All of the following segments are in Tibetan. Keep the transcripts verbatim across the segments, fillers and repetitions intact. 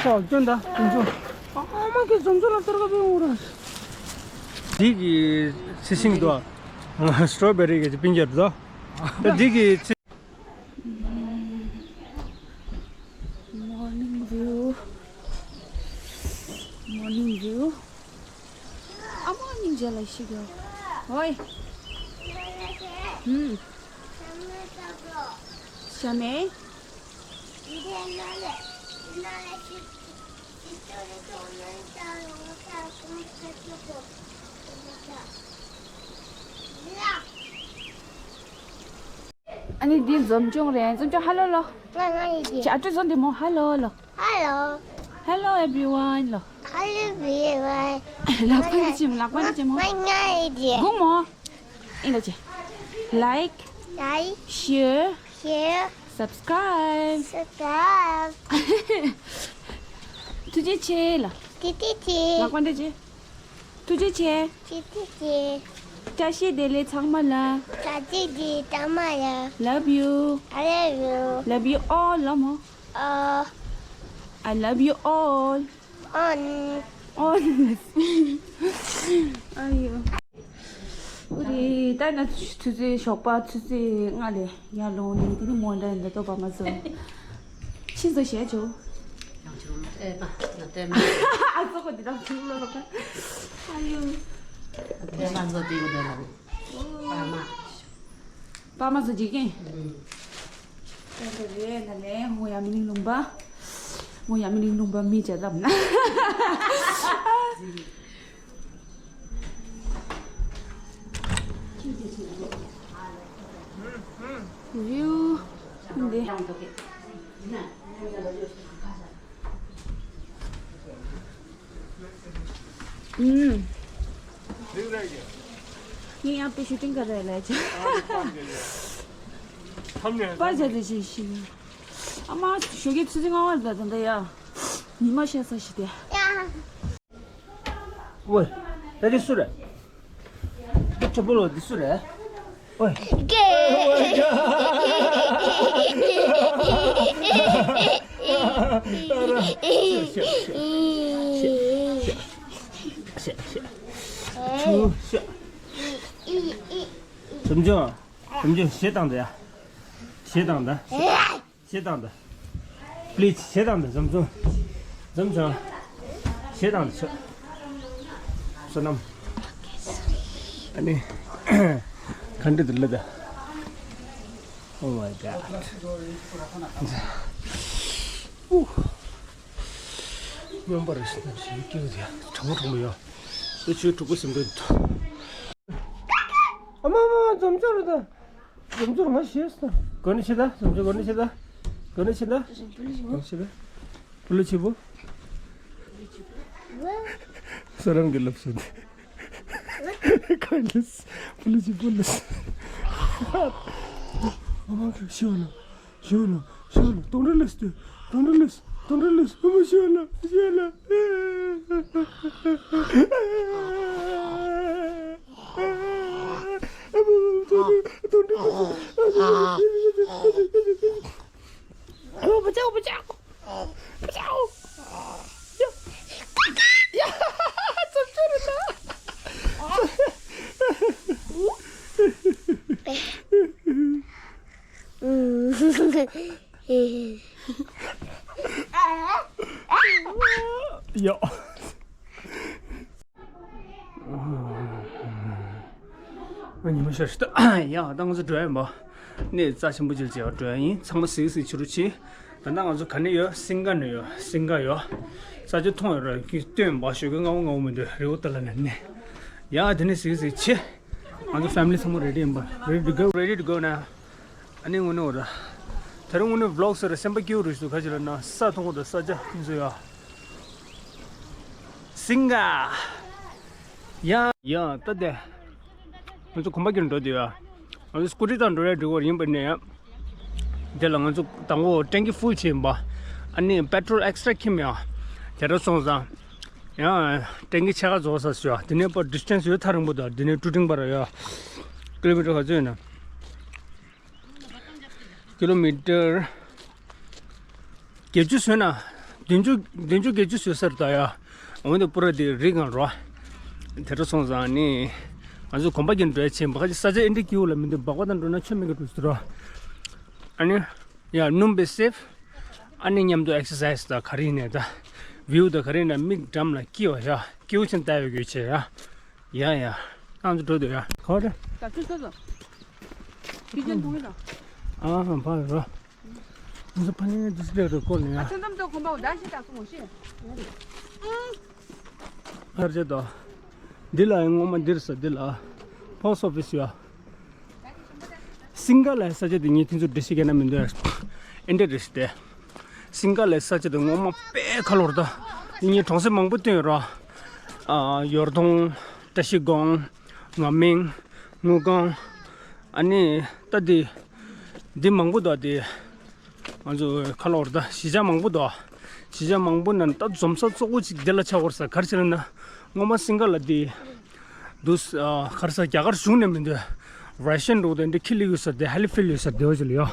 ཨོ་སྐྱོན་ད་དུང་ཆུ། ཨ་མ་གི་འཛོམས་ཆུ་ལ་ལྟར་ག་པའི་འུ་ར། འདི་གི་ཚི་ཤིང་དོ། སི་ཊོ་བེ་རི་གི་སྤུན་ཀྱག་དོ། ད་འདི་གི་ཚི། Morning view. Morning view. ཨ་མ་སྙིང་རྗེ་ལ་ཤི་གོ། ཧོའི། ཧུམ། ཤ་མེ། ཨ་ནི་འདི་འཛོམས་ཆུང་རེད། འཛོམས་ཆུང་ཧ་ལོ་ལོ། ང་ང་ཡི་གེ། ཅི་ཨ་ཏུ་བཟོ་འདི་མོ་ཧ་ལོ་ལོ། Hello. Hello everyone ལོ། Hello everyone. ལག་པ་འདི་ཅི་མོ་ལག་པ་འདི་ཅི་མོ། ང་ང་ཡི་གེ། གུང་མོ། ཨིན་ལ་ཅི། Like. Like. Share. Share. Subscribe. Subscribe. ཐུགས་རྗེ་ཆེ་ལ། ཐུགས་རྗེ་ཆེ། ལག་པ་འདི་ཅི། ཐུགས་རྗེ་ཆེ། ཐུགས་རྗེ་ཆེ། བཀྲ་ཤིས་བདེ་ལེགས་ཚང་མ་ལ། བཀྲ་ཤིས་བདེ་ལེགས་ཚང་མ་ལ། Love you. I love you. Love you all ལ་མོ། Oh. I love you all. On. On. ཨ་ཡོ། ཨུ་རི་ད་ན་ཆུ་ཚོད་ཞོགས་པ་ཆུ་ཚོད་ལྔ་ལས་ཡར་ལོང་ནས་དེ་ནི་མོ་འདྲ་འདྲ་ལྟོ་བ་མ་ཟོ། ཕྱིན་ཟོ་བྱས་ཆོག་ཡང་ཆུ་རུམ་ཨེ་ད་ན་ཏེ་མ། ཨ་ཙོ་གོ་འདི་དང་ཆུ་རུམ་ལ་ལོག་ཨ་ཡོ། ཏེ་མ་ཟོ་ཏེ་གོ་ཏེ་ལ་པ་མ། པ་མ་ཟོ་ཅིག་གིན། ཏེ་རེད་ན་ལེ་མོ་ཡ་མི་ལིང་ལུང་པ། མོ་ཡ་མི་ལིང་ལུང་པ་མི་བྱ་ཙམ་ན། View འདི། ཨུམ། ཡིན་ཡང་པི་ཤུ་ཊིང་ག་རེ་ལས་ཆ། པ་ཇ་དེ་ཅི་ཤི། ཨ་མ་ཞོགས་ཀའི་ཆུ་ཚོད་ལྔ་པ་ལ་ད་ལྟ་ཡ། ཉི་མ་ཤར་ས་ཞིག་སྟེ། ཝེ། ད་དེ་སུ་རེད། དེ་གྲོགས་པོ་ལོ་དེ་སུ་རེད། ཝེ། ཀེ། ཆུ་ཤ། འཛོམས་ཆུང་། འཛོམས་ཆུང་ཞེ་སྡང་དང་ཡ། ཞེ་སྡང་དང་། ཞེ་སྡང་དང་། པི་ལི་ཛི་ཞེ་སྡང་དང་འཛོམས་ཆུང་། འཛོམས་ཆུང་། ཞེ་སྡང་དང་ཆོག་བསོད་ནམས། ཨ་ནི། ག་འདྲ་འདུག་ལ་ད། Oh my god. ཨུ། སྨྱོན་པ་རེ་ཞིག་ན་ཞིག་སྐྱེ་བོ་དེ་གྲང་མོ་གྲང་མོ་ཡོད། དེ་ཆོས་དྲུག་པོ་སེམས་འདུན་དུ། ཨ་མ་མ་མ་འཛོམས་ཆུང་རེད་ད། འཛོམས་ཆུང་ང་ཞེས་སོ། གོ་ནི་ཆེ་ད། འཛོམས་ཆུང་གོ་ནི་ཆེ་ད། གོ་ནི་ཆེ་ད། གོ་ནི་ཆེ་ད། བུ་ལོ་ཆེ་བོ། ས་རང་གི་ལབ་སོང་། ག་ལབ། བུ་ལོ་ཆེ་བོ་ལབ། ཨ་མ་གི་ཤི་བ་ལ། ཤི་བ་ལ། ཤི་བ་ལ། གཏོང་འདྲ་ལབ་སྟེ། གཏོང་འདྲ་ལབ། གཏོང་འདྲ་ལབ། ཨ་མ་ཤི་བ་ལ། ཤི་བ་ལ། ཡ། ཉི་མ་ཤར་ཤར་ད། ཡ་ད་ང་ཚོ་འགྲོ་ཡིན་པ། གནས་རྩ་ཆེན་པོ་ཅིག་ལ་འགྲོ་ཡ་ཡིན། ཚང་མ་གཟིགས་གཟིགས་བྱེད་རོགས་གྱིས། ད་ལྟ་ང་ཚོ་ག་ནས་ཡོད། སིང་ག་ནས་ཡོད། སིང་ག་ཡོད། ས་ཆ་མཐོང་ཡོད་ར་ཀི་སྟོན་པ་ཞོགས་ཀའི་སྔ་པོ་སྔ་པོ་མི་འདུག་རི་བོ་ཏ་ལ་ནས་གནས། ཡ་དེ་ནས་གཟིགས་གཟིགས་བྱེད། ང་ཚོ་ཕེ་མི་ལི་ཚང་མ་རེ་ཌི་ཡིན་པ། Ready to go, ready to go now. ཨ་ནི་དངོས་གནས་འོ་ར། ད་རིང་དངོས་གནས་བི་ལོག་ཟེར་ར་སེམས་པ་སྐྱིད་པོ་རེད་ཤག་ག་ཅི་ལབ་ན་ས་མཐོང་གོ་ད་ས་ཆ་ཁྱེད་ཚོ་ཡ། སིང་ག་ཡ་ཡ་ད་དེ། ང་ཚོ་གོམ་པ་བརྒྱབ་འགྲོ་དེ་ཡ། ང་ཚོ་སྐུ་ཊི་དང་འགྲོ་ཡ་འགྲིག་པ་ཡིན་པ་ནས་ཡ། དེ་ལ་ང་ཚོ་དང་པོ་ཊེང་ཀི་ཕུལ་བྱས་ཡིན་པ། ཨ་ནི་པེ་ཊྲོལ་ཨེག་སི་ཊྲ་འཁྱེར་མེད་ཡ། དེ་འདྲ་སོང་ཙང་། ཡང་ཊེང་ཀི་ཕྱེད་ཀ་རྫོགས་ས་སུ་ཡ། དེ་ནས་པ་ཌི་སི་ཊེན་སི་ཡོད་ཐག་རིང་པོ་དང་དེ་ནས་ཀྲུ་ཀྲིང་པ་ར་ཡ། ཀི་ལོ་མི་ཊར་ག་ཚོད་ཡོད་ན། ཀི་ལོ་མི་ཊར་བརྒྱད་ཅུ་བཟོས་ན་ བདུན་ཅུ་བདུན་ཅུ་བརྒྱད་ཅུ་ཟེར་ས་རེད་ད་ཡ། འོན་ཏེ་པུ་ར་དེ་རི་སྒང་རོ། དེ་འདྲ་སོང་ཙང་ནི། ང་ཚོ་གོམ་པ་རྒྱག་འགྲོ་ཡ་ཆེན་པོ་ཁ་ཅིག་ས་ཆ་ཨེ་འདྲ་སྐྱིད་པོ་ལ་མི་འདུག་སྦག་སྦག་བཏང་འགྲོ་ན་ཆོ་མེད་གི་འགྲོ་ཟེར་རོ། ཨ་ནི། ཡ་སྣུམ་པའི་སེབ། ཨ་ནི་མཉམ་དུ་ཨེག་སར་སའིས་དང་ག་རེ་ཡིན་ནའི་ད། བིའུ་དང་ག་རེ་ཡིན་ན་མིག་འགྲམ་ལ་སྐྱིད་པ་ཡ། སྐྱིད་པོ་ཆེན་ལྟ་ཡོད་དགོས་ཆེ་ཡ། ཡ་ཡ། ང་ཚོ་འགྲོ་འདོད་ཡ། ག་རེ། ད་ཚོད་ཚོད་ཚོད། ཁྱི་ཅན་འདུག་གི་ད། ཨ་ཧ་ཕ་རོ། ང་ཚོ་ཕ་ནི་འདི་སི་པེ་ལེ་རུ་བཀོལ་ནས་ཡ། ཨ་ཚོད་འདམ་ཚོད་གོམ་པ་འོ་ད་ཤི་ད་སོང་ངོ་ཤི། ཨར་ཅེ་དོ། འདི་ལ་ཡང་ངོ་མ་འདིར་ས་འདི་ལ། ཕོ་སི་ཨོ་ཕི་སི་ཡ། སིང་ག་ལའི་ས་ཆ་དེ་ངས་ཁྱེད་ཚོ་འགྲེལ་བཤད་བརྒྱབ་ན་མི་འདོད། ཨེ་འདྲ་རེད་ཤི་སྟེ། སིང་ག་ལའི་ས་ཆ་དེ་ངོ་མ་དཔེ་ཁ་ལོ་རེད་ད། དེ་ངས་གྲོང་གསེབ་མང་པོ་བསྟན་ཡོད་ར། ཨ་ཡོར་དོང་། བཀྲ་ཤིས་སྒང་། ངམ་མིང་། དངུལ་སྒང་། ཨ་ནི་ད་དེ། འདི་མང་པོ་འདུག་དེ། ང་ཚོ་ཁ་ལོ་རེད་ད་གཞིས་ཆགས་མང་པོ་འདུག་གཞིས་ཆགས་མང་པོ་ནང་ད་འཛོམས་ས་གཙོ་བོ་གཅིག་འདི་ལ་ཆགས་ཡོད་ས་ག་རེ་ཟེར་ན། ངོ་མ་སིང་ག་ལ་འདི། འདུག་ཨ་ག་རེ་ཟེར་རྒྱ་གར་གཞུང་ནས་མི་འདུག་ར་ཤན་འགྲོ་དེ་འདྲ་ཁྱི་ལི་ཡོད་ས་དེ་ཧེ་ལི་ཕིལ་ཡོད་ས་དེ་བ་ཞིག་ལ་ཡོད།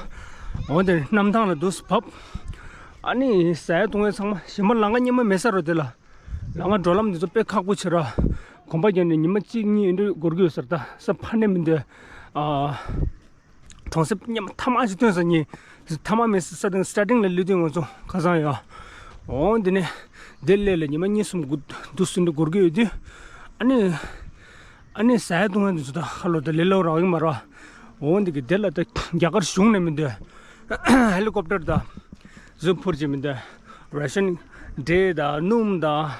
འོ་དེ་གནམ་ཐང་ལ་འདུག་བབས། ཨ་ནི་ཟ་ཡ་བཏུང་ཡ་ཚང་མ་གཞན་པ་ལམ་ཁ་སྙེ་མ་མེད་ས་རོ་དེ་ལ། ལམ་ཁ་འགྲོ་ལམ་འདི་ཚོ་དཔེ་ཁག་པོ་ཆེ་ར། གོམ་པ་བརྒྱབ་ནས་ཉི་མ་གཅིག་གཉིས་འདྲ་འགོར་གི་ཡོད་ས་རེད་ད་ས་ཕར་ནས་མི་འདུག་ཨ། གྲོང་གསེབ་སྙེ་མ་ཐ་མག་ཅིག་བཏོན་ས་ནི། ཐ་མག་མེད་ས་ས་དང་སི་ཊར་ཊིང་ལ་ལུས་དུས་ང་ཚོ་ཁ་སང་ཡོད། འོ་འདི་ནས། དེ་སླེབས་ལ་ཉི་མ་གཉིས་གསུམ་འགོར་འདུག་སུ་འདི་འགོར་གི་ཡོད་དུས། ཨ་ནི། ཨ་ནི་ཟ་ཡ་བཏུང་ཡ་འདི་ཚོ་ད་ཁ་ལོ་ད་ལེ་ལོ་རག་གི་མ་རེད། འོ་འདི་གི་དེ་ལ་ད་རྒྱ་གར་གཞུང་ནས་མི་འདུག་ཧེ་ལི་ཀོབ་ཊར་དང་། གཟུགས་ཕུར་གྱི་མི་འདུག་ར་ཤན་འབྲས་དང་སྣུམ་དང་།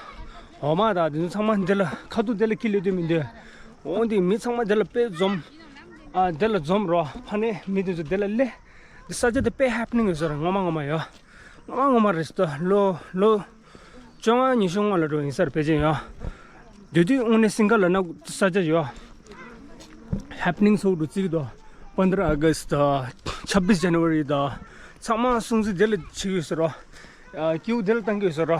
འོ་མ་དང་དེ་ཚོ་ཚང་མ་འདི་ལ་ཁ་ཐུག་དེ་ལ་ཁྱི་ལུས་དུས་མི་འདུག་འོ་འདི་མི་ཚང་མ་དེ་ལ་དཔེ་འཛོམས། ཨ་དེ་ལ་འཛོམས་རོགས་ཕ་ནས་མི་དེ་ཚོ་དེ་ལ་སླེབས། འདི་ས་ཆ་དེ་དཔེ་ཧེ་པི་ནིང་ཡོད་ས་རེད་ངོ་མ་ངོ་མ་ཡོད། ངོ་མ་ངོ་མ་རེད་ད་ལོ་ལོ། བཅོ་ལྔ་ཉི་ཤུ་སྔོན་ལ་འགྲོ་ཡིན་སར་ཕལ་ཆེར་ཡོད། དེ་དུས་དངོས་གནས་སིང་ག་ལ་ན་ས་ཆ་ཡོད། ཧེ་པི་ནིང་ཚོགས་འདུ་བརྩི་གི་འདུག་པན་དྲ་ཨ་གྷ་སི་དང་ཆབ་བིས་ཇ་ནུ་ཝ་རི་དང་ཚང་མ་སྲུང་བརྩི་དེ་ལ་བྱེད་ཀྱི་ཡོད་ཟེར་རོ། སྐྱིད་པོ་དེ་ལ་བཏང་གི་ཡོད་ཟེར་རོ།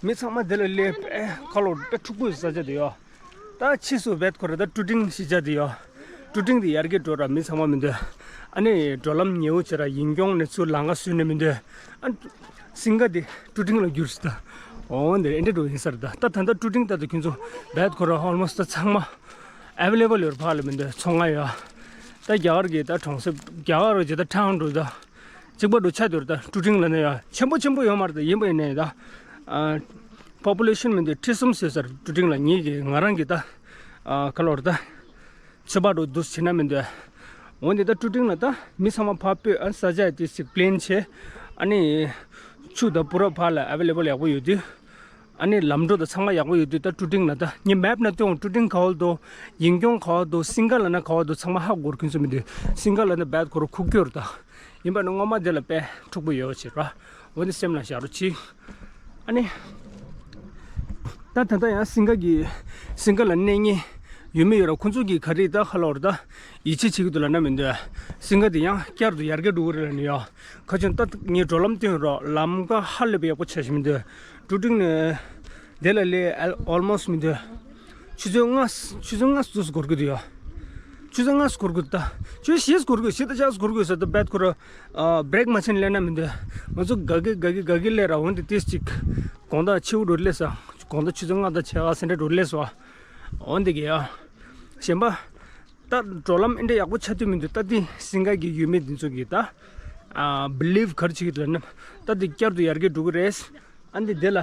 མི་ཚང་མ་དེ་ལ་སླེབས་པས་ཁ་ལོ་དཔེ་འཁྲུག་པོ་ཡོད་ས་ཆ་དེ་ཡོད། ད་ཕྱིས་སུ་བེད་ཁོ་ར་ད་ཀྲུ་ཀྲིང་གཞིས་ཆགས་དེ་ཡོད། ཀྲུ་ཀྲིང་དེ་ཡར་རྒྱས་འགྲོ་ར་མི་ཚང་མ་མི་འདུག་ཨ་ནི་འགྲོ་ལམ་ཉེ་བོ་བྱེད་ར་ཡིན་སྐྱོང་ནས་ཚུར་ལམ་ཁ་བཟོས་ནས་མི་འདུག་ཨ། སིང་ག་དེ་ཀྲུ་ཀྲིང་ལ་བསྒྱུར་ཞིག་ད། འོ་འདིར་ཨེ་འདྲ་འགྲོ་ཡིན་ས་རེད་ད། ད་ད་ལྟ་ཀྲུ་ཀྲིང་ད་ད་ཁྱོད་ཚོ་བེད་ཁོ་ར་ཨོལ་མོ་སི་ད་ཚང་མ་ཨེ་ཝེ་ལེ་བལ་ཡོད་ར་ཕར་ལ་མི་འདུག་ཚོང་ཁང་ཡོད། ད་རྒྱ་གར་གྱི་ད་གྲོང་གསེབ་རྒྱ་གར་གྱི་ད་ཊའུན་འགྲོ་ད། གཅིག་པ་འགྲོ་ཆ་དུར་ད་ཀྲུ་ཀྲིང་ལ་ནི་ཡ་ཆེན་པོ་ཆེན་པོ་ཡོད་མ་རེད་ད་ཡིན་པ་ཡིན་ནའི་ད། པོ་པུ་ལེ་ཤན་མི་འདུག་ཁྲི་གསུམ་ཟེར་ས་རེད་ཀྲུ་ཀྲིང་ལ་ངེད་ཀྱི་ང་རང་གི་ད། ག་ལོར་ད། ཚོད་དཔག་འགྲོ་འདུག་བྱེད་ན་མི་འདུག་འོན་ཏེ་ད་ཀྲུ་ཀྲིང་ལ་ད་མི་ཚང་མ་ཕར་སྤོས་ཨ་ས་ཆ་དེ་ཞིག་པི་ལེན་བྱས། ཨ་ནི། ཆུ་དང་བུ་ར་ཕར་ལ་ཨ་ཝེ་ལེ་བལ་ཡག་པོ་ཡོད་དུས། ཨ་ནི་ལམ་འགྲོ་དང་ཚང་མ་ཡག་པོ་ཡོད་དུས་ད་ཀྲུ་ཀྲིང་ལ་ད་ངས་མེབ་ནང་སྟོན་འོང་ཀྲུ་ཀྲིང་ག་བ་འདུག་ཡིན་སྐྱོང་ག་བ་འདུག་སིང་ག་ལ་ན་ག་བ་འདུག་ཚང་མ་ཧ་གོ་ར་ཁྱོད་ཚོ་མི་འདུག་སིང་ག་ལ་ན་བེད་ཁོ་ར་ཁུག་ཀྱོར་ད། ཡིན་པ་ནི་སྔོན་མ་དེ་ལ་དཔེ་འཁྲུག་པོ་ཡོད་ཅེས་ར། འོ་འདི་སེམས་ལ་བཞག་རོགས་གྱིས། ཨ་ནི། ད་ད་ལྟ་ཡང་སིང་ག་གི། སིང་ག་ལ་གནས་ངེས། ཡོད་མེད་ཡོད་ར་ཁོང་ཚོ་གི་ག་རེ་ད་ཧ་ལོ་ར་ད། ཡིད་ཆེས་བྱེད་ཀྱི་འདུག་ལབ་ན་མི་འདུག་སིང་ག་དེ་ཡང་བསྐྱར་དུ་ཡར་རྒྱས་འགྲོ་གི་རེད་ལབ་ནི་ཡོད། ཁ་ཆུང་ད་ངས་འགྲོ་ལམ་སྟོན་རོགས་ལམ་ཀ་ཧ་ལས་པའི་ཡག་པོ་ཆགས་ཤིག་མི་འདུག་ཀྲུ་ཀྲིང་ནས། དེ་ལ་ལས་ཨལ་ཨོལ་མོ་སི་མི་འདུག་ཆུ་ཚོད་ལྔ། ཆུ་ཚོད་ལྔ་ཙམ་འགོར་གི་འདུག་ཡ། ཆུ་ཚོད་ལྔ་ཙམ་འགོར་གི་འདུག་ད། ཆུ་ཚོད་བཞི་ཙམ་འགོར་གི་བཞི་དང་ཆ་ཙམ་འགོར་གི་ཟེར་ད་བེད་ཁོ་ར། ཨ་བྷི་རེག་མ་ཆེན་ལེན་ན་མི་འདུག་ང་ཚོ་དགའ་གི་དགའ་གི་དགའ་གི་ལས་ར་འོན་ཏེ་ཏིས་ཅིག་དགོང་དག་ཕྱི་པོ་འགྲོ་ལས་ས། དགོང་དག་ཆུ་ཚོད་ལྔ་དང་ཕྱེད་ཀ་ཟེར་འདྲ་འགྲོ་ལས་སོ། འོན་ཏེ་གི་ཡ། གཞན་པ། ད་འགྲོ་ལམ་ཨེ་འདྲ་ཡག་པོ་ཆགས་དུས་མི་འདུག་ད་འདི་སིང་ག་གི་ཡུལ་མི་འདི་ཚོ་གི་ད། ཨ་བི་ལིབ་ག་རེ་བྱེད་ཀྱི་འདུག་ལབ་ན། ད་འདི་བསྐྱར་དུ་ཡར་རྒྱས་འགྲོ་གི་རེད། ཨ་འདི་དེ་ལ།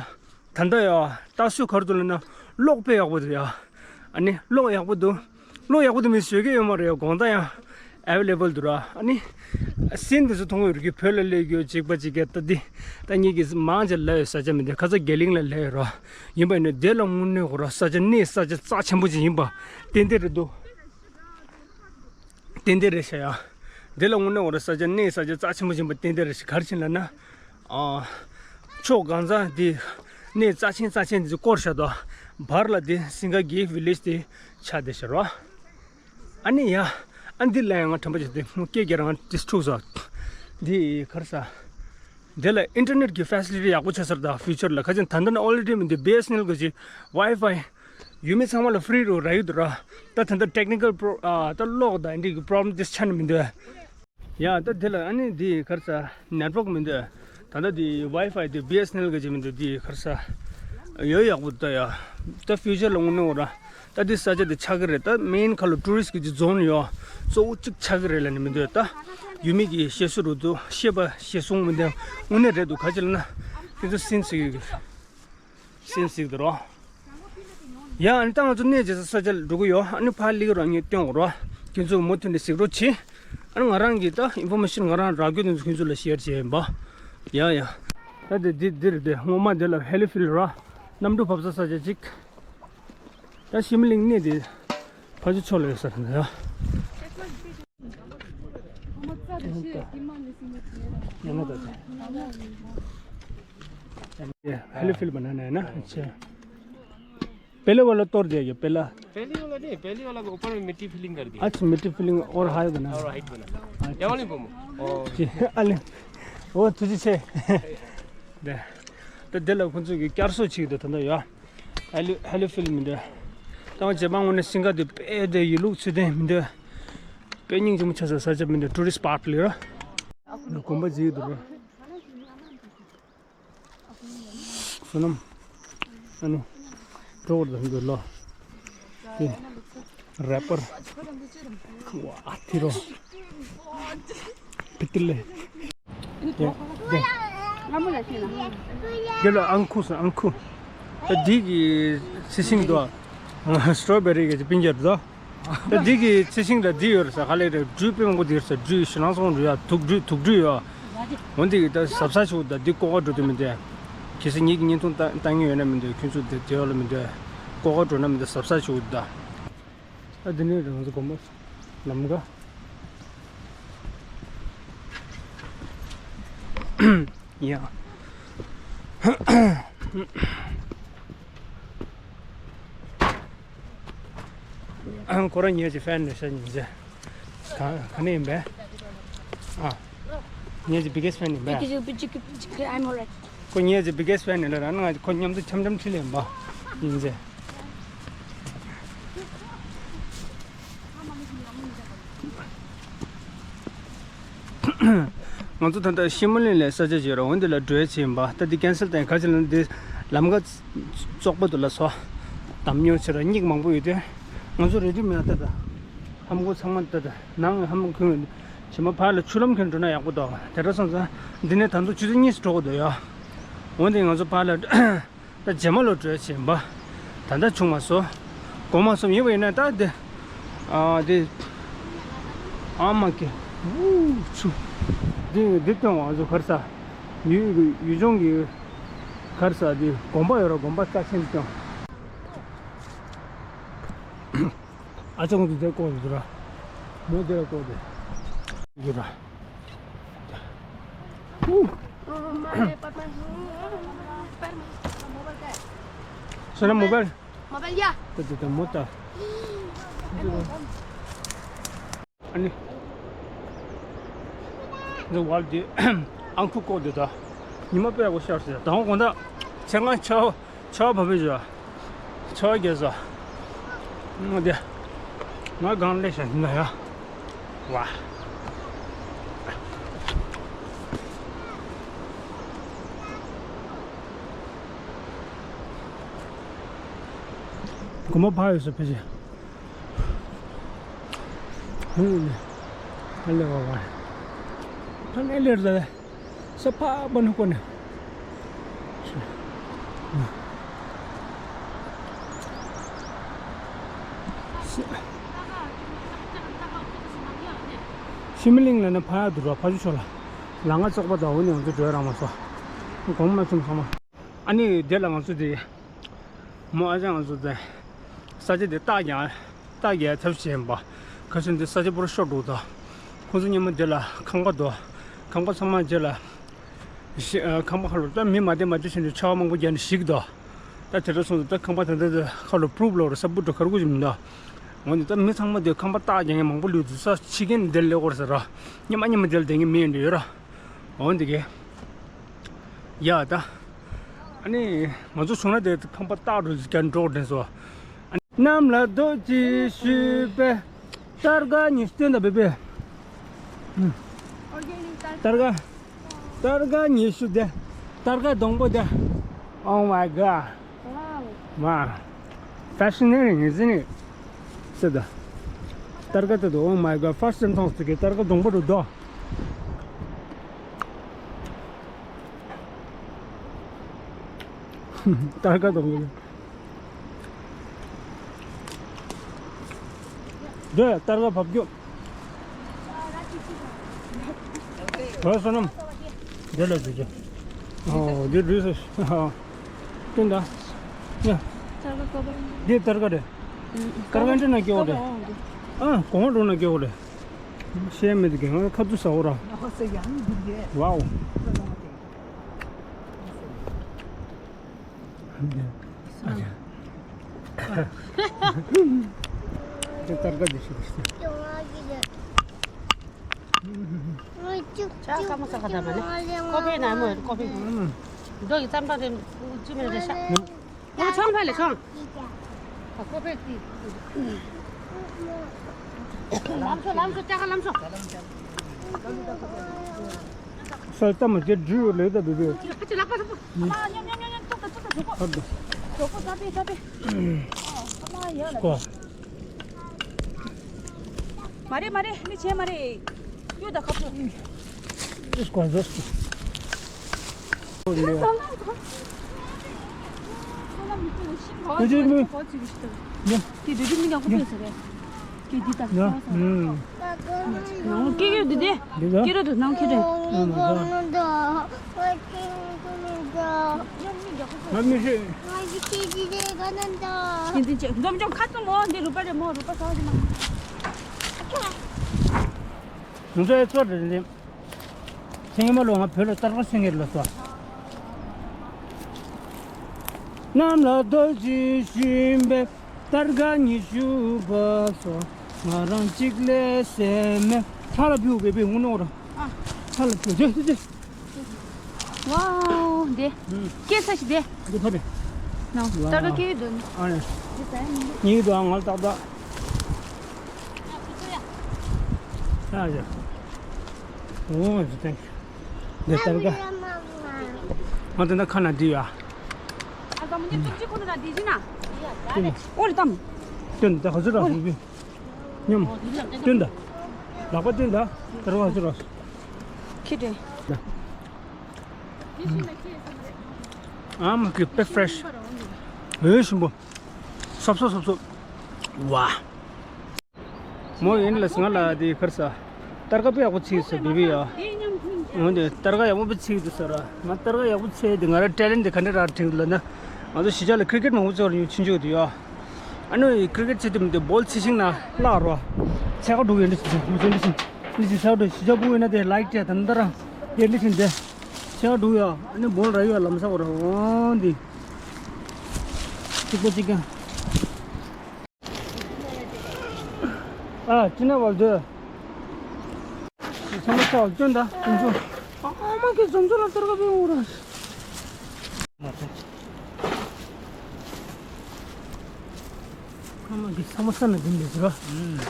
ད་ལྟ་ཡ། ད་སུས་ག་རེ་འདུག་ལབ་ན། གློག་དཔེ་ཡག་པོ་འདུག་ཡ། ཨ་ནི་གློག་ཡག་པོ་འདུག་གློག་ཡག་པོ་འདུག་མི་བཟོ་གི་ཡོད་མ་རེད་ཡ་དགོང་དག་ཡང་། ཨེ་ཝེ་ལེ་བལ་འདུག་ར། ཨ་ནི། སིན་འདི་ཚོ་མཐོང་གི་རིགས་བོད་ལ་སླེབས་ཡོད་ཅིག་པ་ཅིག་ག་ད་འདི། ད་ངེད་ཀྱི་མང་ཆེ་ལབ་ཡོད་ས་ཆ་མི་འདུག་ཁ་ཚ་རྒྱ་གླིང་ལ་སླེབས་ཡོད་ར། ཡིན་པ་ཡིན་ན་དེ་ལ་དངོས་གནས་ཁོ་ར་ས་ཆ་གནས་ས་ཆ་རྩ་ཆེན་པོ་ཅིག་ཡིན་པ། ཏན་ཏན་རེད་འདུག་ཏན་ཏན་རེད་ཤག་ཡ། འདི་ལ་དངོས་གནས་འོ་ར་ས་ཆ་གནས་ས་ཆ་རྩ་ཆེན་པོ་ཡིན་པ་ཏན་ཏན་རེད་ཤག་ག་རེ་བྱས་ལབ་ན། ཨ། ཕྱོགས་གང་ས་འདི། གནས་རྩ་ཆེན་རྩ་ཆེན་འདི་ཚོ་བསྐོར་བཞག་འདུག་བར་ལ་འདི་སིང་ག་གི་བི་ལེཇ་དེ་ཆགས་བསྡད་ཤག་རོ། ཨ་ནི་ཡ། ཨ་འདི་ལ་ཡང་ང་དྲན་པ་བྱས་ཏེ་སྐད་རྒྱག་རང་ཏིས་འཁྲུག་སོང་། འདི་ག་རེ་ཟ། འདི་ལ་ཨིན་ཊར་ནེཊ་གི་ཕེ་སི་ལི་ཊི་ཡག་པོ་ཆགས་ས་རེད་ད་ཕིའུ་ཅར་ལ་ཁ་ཆེན་ད་ལྟ་ནས་ཨོ་ལེ་ཌི་མི་འདུག་བི་ཨེ་སི་ཨེན་ཨེལ་གི་ཅིག་ཝའི་ཕའི། ཡུལ་མི་ཚང་མ་ལ་ཧྥི་རི་རུ་རག་གི་འདུག་ར། ད་ད་ལྟ་ཊེག་ནི་ཀལ་པོ་རོ་ཨ་ད་གློག་དང་འདི་གི་པོ་རོབ་ལེམ་དེ་ཆགས་ནི་མི་འདུག་ཡ་ད་དེ་ལ་ཨ་ནི་འདི་ག་རེ་ཟ་ནེཊ་ཝོག་མི་འདུག་ད་ལྟ་འདི་ཝའི་ཕའི་དེ་བི་ཨེས་ཨེན་ཨེལ་གི་ཅིག་མི་འདུག་འདི་ག་རེ་ཟེར། ཡོད་ཡག་པོ་འདུག་ཡ། ད་ཕིའུ་ཅར་ལ་དངོས་གནས་འོ་ར། ད་འདི་ས་ཆ་དེ་ཆགས་ཀྱི་རེད། ད་མེན་ཁ་ལོ་ཊུ་རི་སི་གི་ཅིག་ཛོན་ཡོད། གཙོ་བོ་གཅིག་ཆགས་ཀྱི་རེད་ལབ་ནས་མི་འདུག་ད་ཡུལ་མི་གི་བཤད་སྲོལ་རུ་འདུག་བཤད་པ་བཤད་སོང་མི་འདུག་དངོས་གནས་རེད་འདུག་ག་ཅི་ལབ་ན། ཁྱེད་ཚོ་སིན་ཟིག་སིན་ཟིག་དུ་རོ། ཡ་ཨ་ནི་ད་ང་ཚོ་གནས་མཇལ་ས་ས་ཆ་ལ་འགྲོ་གི་ཡོད། ཨ་ནི་ཕར་སླེབས་ཀྱི་རོགས་ངས་སྟོན་དགོས་རོགས། ཁྱེད་ཚོ་མུ་མཐུད་ནས་གཟིགས་རོགས་གྱིས། ཨ་ནི་ང་རང་གི་ད་ཨིན་ཕོར་མེ་ཤིན་ང་རང་རག་རྒྱུ་དེ་ཚོ་ཁྱེད་ཚོ་ལ་ཤེར་བྱས་ཡིན་པ། ཡ་ཡ། ད་དེ་འདི་འདི་རེད་དེ། སྔོན་མ་འདི་ལ་ཧེ་ལི་ཕིལ་ར། གནམ་གྲུ་བབས་ས་ས་ཆ་གཅིག་ད་ཤི་མི་ལིང་གནས་དེ་ཕ་ཇོ་ཕྱོགས་ལ་ཡོད་ས་རེད་ཡ། ཡ་ན་ད་ད། ཧེ་ལི་ཕིལ་བ་ན་ན་ཡ་ན་ཆེ། पहले वाला तोड़ दिया गया, पहला। पहले वाला नहीं, पहले वाला के ऊपर में मिट्टी फिलिंग कर दिया। अच्छा, मिट्टी फिलिंग और हाई बना। और हाइट बना। अच्छा। क्या वाली बोमो? ओ। जी, अले। वो तुझे छे। दे। तो दिल अपन चुकी चार सौ छीक दे तंदा या। हेलो, हेलो फिल्म दे। तो जे बांग उन्हें सिंगा दे पे दे ये लोग छुदे दे। पेनिंग जो मुझे सा सा जब मैंने टूरिस्ट स्पॉट ले रहा। कुंभा जी दे। सोनम। अनु। रोड दंदो लो। ये। रैपर। वाह, थिरो। पितले। ये। ये। ये लो, अंकु सा, अंकु। तो दी की सिसिंग दो। स्ट्रॉबेरी के पिंजर दो। ད་འདི་གི་ཚེ་ཤིང་ལ་འདི་ཡོད་རེད་ཟེར། ག་ལེ་རེད། སྦྲུལ་དཔོན་པོ་འདི་རེད་ཟེར། སྦྲུལ་ཞེ་སྣང་སོང་རེད་ཡ། དུག་སྦྲུལ་དུག་སྦྲུལ་ཡ། འོ་འདི་གི་ད་གཟབ་གཟབ་བྱེད་དགོས། ད་འདི་ལྐོག་ག་འགྲོ་དུས་མི་འདུག་གལ་སྲིད་ངེད་ཀྱི་བརྙན་ཐུང་ལྟ་ལྟ་མཁན་ཡོད་ན་མི་འདུག་ཁྱོད་ཚོ་འདི་དེ་བ་ལ་མི་འདུག་ལྐོག་ག་འགྲོ་ན་མི་འདུག་གཟབ་གཟབ་བྱེད་དགོས་ད། ད་འདི་ནས་རང་ཚོ་དགོན་པ་ལམ་ཀ་ཡ། ཁོ་རང་ངེད་ཀྱི་ཕེན་རེད་ཤག་ཉིན་མཚན། ག་ག་ནས་ཡིན་པས། ཨ། ངེད་ཀྱི་biggest fan ཡིན་པས། I'm alright. ཁོ་ངེད་ཀྱི་biggest fan ཡིན་ལ་ར། ང་ཁོ་མཉམ་དུ་འཆམ་འཆམ་ཁྲིད་ལེན་པ་ཉིན་མཚན། ང་ཚོ་ད་ལྟ་ཤི་མོ་ལིང་ལ་ས་ཆ་ཅིག་ཡོད་ར། འོ་འདི་ལ་འགྲོ་ཡ་ཅིག་ཡིན་པ། ད་འདི་ཀན་སེལ་བཏང་། ག་ཅི་ལབ་ན་འདི་ལམ་ཀ་བཙོག་པོ་འདུག་ལ་སོ། འདམ་ཉོ་ཆེ་ར་སྙིགས་མང་པོ་ཡོད་དུས། ང་ཚོ་རེ་ཌི་མེད་ད་ད། ཧམ་གོ་ཚང་མ་ད་ད་ནང་ཧམ་གོ་གོན། ཕྱི་མ་ཕར་ལ་ཆུ་ལམ་གོན་འགྲོ་ན་ཡག་པོ་འདུག་དེ་འདྲ་སོང་ཙང་འདི་ནས་ད་དུང་ཆུ་ཚོད་གཉིས་སུ་འགྲོ་དགོས་འདུག་ཡ། འོ་འདི་ང་ཚོ་ཕར་ལ། ད་རྗེས་མ་ལོ་བགྲོད་བྱེད་པ། ད་ལྟ་བྱུང་མ་སོང་། གོ་མ་སོང་། ཡིན་པ་ཡིན་ན་ད་འདི། ཨ་འདི། ཨ་མ་ཀེ། ཝུ་ཆུ། འདི་འདི་སྟོན་བ་ཚོ་གར་ས། ཡུལ་ཡུལ་ལྗོངས་ཀྱི་གར་ས་འདི་དགོན་པ་ཡོད་ར། དགོན་པ་རྩ་ཆེན་སྟོན། ཨ་ཅག་ཁོང་ཚོ་དེར་བསྐོར་འདུག་ར། མོ་དེར་བསྐོར་དེ་འདུག་ར། སོ་ན་མོ་བལ། མོ་བལ་ཡ། ད་ད་ད་མོ་ད། ཨ་ནི། འདི་བལ་དེ་ཨང་ཁུ་བསྐོར་དེ་ད། ཉི་མ་དཔེ་ཡག་པོ་ཤར་སོང་ཡ། དང་པོ་དགོང་དག་ཆེ་ང་ཆ། ཆར་པ་བབས་ཡོད། ཆར་པ་རྒྱག་ས། ང་དེ། ང་སྒང་ལས་ཤ་ཉིན་ལ་ཡ། ཝ། དགོན་པ་ཕར་ཡོད་ས་ཕལ་ཆེར། ཧུང་ནས། ཕ་ལེ་བ་བ། ཕ་ལེ་ལེ་ར། ས་ཕག་པ་ནི་ཀོ་ནི། ཤི་མི་ལིང་ལ་ནི་ཕ་ཡ་དུ་ར། ཕ་ཆུ་ཆོ་ལ། ལ་ང་བཙོག་པ་དང་འོ་ནི་ང་ཚོ་བྲོས་རང་མ་སོ། གོང་མ་ཆུང་ཚང་མ། ཨ་ནི་དེ་ལ་ང་ཚོ་དེ། མོ་ཨ་ཅག་ང་ཚོ་དེ། ས་ཆ་དེ་རྟགས་ཀྱང་། རྟགས་ཀྱི་ཐབས་བྱས་ཡིན་པ། ཁ་སང་འདི་ས་ཆ་པུ་ར་ཤོར་འདུག་ད། ཁོང་ཚོ་མཉམ་པོ་འདི་ལ་ཁང་པ་འདུག་ཁང་པ་ཚང་མ་རྗེས་ལ་ཤི། ཨ། ཁང་པ་ཁ་ལོ་ད་མི་མ་བདེ་མ་བདེ་བྱས་ནས་ཆར་པ་མང་པོ་བརྒྱབ་ནས་ཞིག་འདུག་ད་དེ་འདྲ་སོང་ཙང་ད་ཁང་པ་ད་ལྟ་ད་ཁ་ལོ་པུ་རུབ་ལོ་རེ་ས་པུ་འགྲོ་གར་དགོས་ཀྱི་མི་འདུག་འོན་ཏེ་ད་མི་ཚང་མ་འདི་ཁང་པ་རྟགས་རྒྱག་མཁན་མང་པོ་ལུས་འདུག་ས་ཕྱི་རྒྱལ་འདིར་སླེབས་དགོས་རེད་ཟེར་ར། ཉི་མ་ཉི་མ་འདིར་བསྡད་མཁན་མི་ཡོད་འདྲ་ཡོད་ར། འོན་ཏེ་གས། ཡ་ད། ཨ་ནི། ང་ཚོ་བྱུང་ན་དེ་ཁང་པ་རྟགས་རུ་རྒྱ་འགྲོ་དྲན་སོ། ཨ་ནི། གནམ་ལ་རྡོ་རྗེ་ཞུས་པས། སྟར་ག་ཉི་སྟོན་ད་བེ་བེ། སྟར་ག་སྟར་ཀ་ཉི་ཤུ་དེ། སྟར་ཀ་སྡོང་པོ་དེ། Oh my god. Wow. Wow. Fascinating, isn't it? སེ་ད། སྟར་ཀ་དེ་དོ། Oh my god. First time མཐོང་སོང་གི། སྟར་ཀ་སྡོང་པོ་རུ་དོ། སྟར་ཀ་སྡོང་པོ་རུ། འདི་སྟར་ཀ་བབས་རྒྱུ། བ་སོ་ནམ། འདི་ལ་འདི་ཅི། ཨོ་འདི་འདྲུད་སོ། སྟོན་ད། ཡ། འདི་སྟར་ཀ་རེད། སྟར་ཀ་འདྲ་ན་སྐྱོ་རེད། ཨ་གོང་འགྲོ་ན་སྐྱོ་རེད། ཤེས་མེད་ཀྱི་ང་ཁ་ཚུ་ཟ་འོ་ར། ཝའོ། དེ་སྟར་ཀ་འདི་ཞིག་རེད། ཆ་ཁ་མོ་ས་ཁ་ད་མ་ནི། ཀོ་ཕེ་ན་མོ་ཀོ་ཕེ། འདོ་ཡི་ཙམ་པ་རེ་ཅི་མེད་རེ་ཤ། ཨོ་ཆང་ཕ་ལེ་ཆང་། ཨ་ཀོ་ཕེ་ཏི། ལམ་སོ་ལམ་སོ་ལྕགས་ཁ་ལམ་སོ། སལ་ཏ་མ་ཅེ་འབྲུ་ལེ་ད་བི་བི། ཁ་ཅི་ལག་པ་ལག་པ། ཨ་མ་ཉམས་ཉམས་ཉམས་ཉམས་ཏོག་ཏོག་ཏོག་ཏོག་ཞོག་པོ། ཧར་དུ། ཞོག་པོ་ད་པེ་ད་པེ། ཨ་མ་ཡ་ལ། ཀོ། མ་རེད་མ་རེད་མི་བྱེད་མ་རེད། གཡུ་དང་ཁ་ཕྱོགས། ཨིས་ཀོ་ཟོས་ཀྱི། ཁོ་ལེ། ཁོ་ལ་མི་ཁོ་ཤིང་གོ་ཁོ་ཁོ་ཚིག་ཤི་ཏོ། ཡ། དེ་དུས་དུས་མི་ཀ་ཁོ་ཡ། ཕེ་ས་རེད། དེ་འདི་ལྟ་ཡ། ཁོ་ས་རེད། ཨུམ། ནང་སྐད་ཡོད་དེ་དེ། འདི་ལ། སྐད་རོ་དུ་ནང་ཁྱེར་རེད། ཨུམ་ད། ང་མི་ཤེས། ཡིན་ཏེ་ཅེ་འཛོམས་འཛོམས་ཁ་ཚུམ་མོ་འདི་རུ་པ་རེད་མོ་རུ་པ་ས་རེད་མ། ང་ཚོའི་གཙོ་རེད་རེད། ཚེ་སྔོན་མ་ལོ་ང་བོད་ལ་སྟར་ཀ་སེང་གེར་ལ་སོ། གནམ་ལ་རྡོ་རྗེ་ཤུན་པའི་སྟར་ཀ་ཉི་ཤུ་བབས་སོ། ང་རང་གཅིག་ལས་སེམས་མེད། ཚ་ལ་བུ་བེ་བེ་ངུ་ནོ་ར། ཨ། ཚ་ལ་བུ་ཇེ་ཇེ་ཇེ། ཝའོ་འདི། ཨུམ། སྐྱེས་ས་ཞིག་འདི། འདི་ཕ་བེ། ནང་ལྟ་ག་སྐྱེས་འདུག་ཨ་ནི། འདི་ཟ་ཡ་མི་འདུག་ཉིད་དུ་ང་ལ་ཏག་ཏག་ཨ་ཡ། ཨོ་ཇི་ཐེང་། འདི་ལྟར་ག་ང་དེ་འདྲ་ཁ་ན་འདི་ཡ། ཨ་ཙམ་འདི་ཙུམ་ཅིག་ཁོ་ན་འདི་ཅི་ན། ཨོ་རེད་དམ། སྟོན་ད་ག་ཚོད་ར་སུ་བི། མཉམ། སྟོན་ད། ལག་པ་སྟོན་ད། དེ་རུ་ག་ཚོད་ར་སུ། ཁྱི་དེ། ཨ་མ་ཀི་དཔེ་ཕྲེཤ། འོད་ཞིམ་པོ། སོབ་སོབ་སོབ་སོབ། ཝ། མོ་ཡིན་ལ་ང་ལ་དེ་ཁར་ས། སྟར་ཀ་དཔེ་ཡག་པོ་ཚིག་ས་བི་བི་ཡ། འོན་ཏེ་སྟར་ཀ་ཡག་པོ་དཔེ་ཚིག་འདུག་ས་ར། ང་སྟར་ཀ་ཡག་པོ་ཚིག་དེ་ང་ར་ཊེ་ལེན་དེ་ག་འདྲ་ར་ཁྲིག་ལ་ན། ང་ཚོ་གཞིས་ཆགས་ལ་ཁི་རི་ཀེཊ་མང་པོ་ཚོར་ཡོང་ཕྱིན་ཆོག་དུ་ཡ། ཨ་ནུ་ཡི་ཁི་རི་ཀེཊ་ཚིག་དེ་མི་དེ་བོལ་ཚིག་ཤིང་ན་བརླག་རོ། ཚེ་ག་འགྲོ་གི་འདི་ཤིང་མི་ཚེ་འདི་ཤིང་། འདི་ཤིང་ཚེ་ག་འགྲོ་གཞིས་ཆགས་བུ་ཡིན་ན་དེ་ལའིཀ་ཅེ་ད་འདི་ར། དེ་འདི་ཤིང་དེ། ཚེ་ག་འགྲོ་ཡ། ཨ་ནི་བོལ་ར་ཡོད་ལམ་ས་འོ་ར་འོང་འདི། གཅིག་པ་གཅིག་ཀྱང་། ཨ་ཅི་ན་བར་དུ། ཚང་མ་ཚ་བ་སྐྱོན་ད་ཀུན་སྤྱོད། ཨ་མ་གི་འཛོམས་འཛོམས་ལ་སྟར་ཀ་བེ་འུ་ར། ཨ་མ་གི་ཚང་མ་ས་ན་འཛིན་འདུག་ཟེར་བ།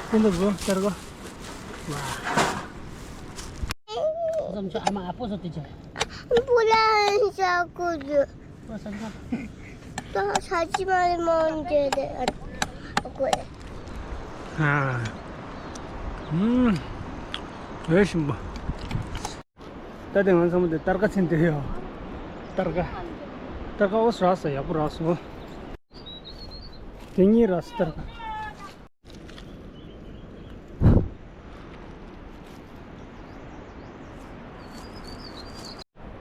ཀུན་ད་གོ་སྟར་ཀ། ཝ། འཛོམས་ཚོ་ཨ་མ་ཨ་པོ་སོ་དེ་ཅི། པུ་ལ་ཤ་ཀུ་ཟུ། ད་ས་ཅི་མ་རེད་མོ་འདྲེ་རེད་ཨ་ཀོ་རེད། ཨ། ཨུམ། འོད་ཞིམ་པོ། ད་དེ་ང་ཚང་མ་དེ་སྟར་ཀ་ཚིན་དེ་ཡོད། སྟར་ཀ་སྟར་ཀ་འོ་རག་སོ་ཡག་པོ་རག་སོ། དེ་གཉིས་རག་སོ་སྟར་ཀ་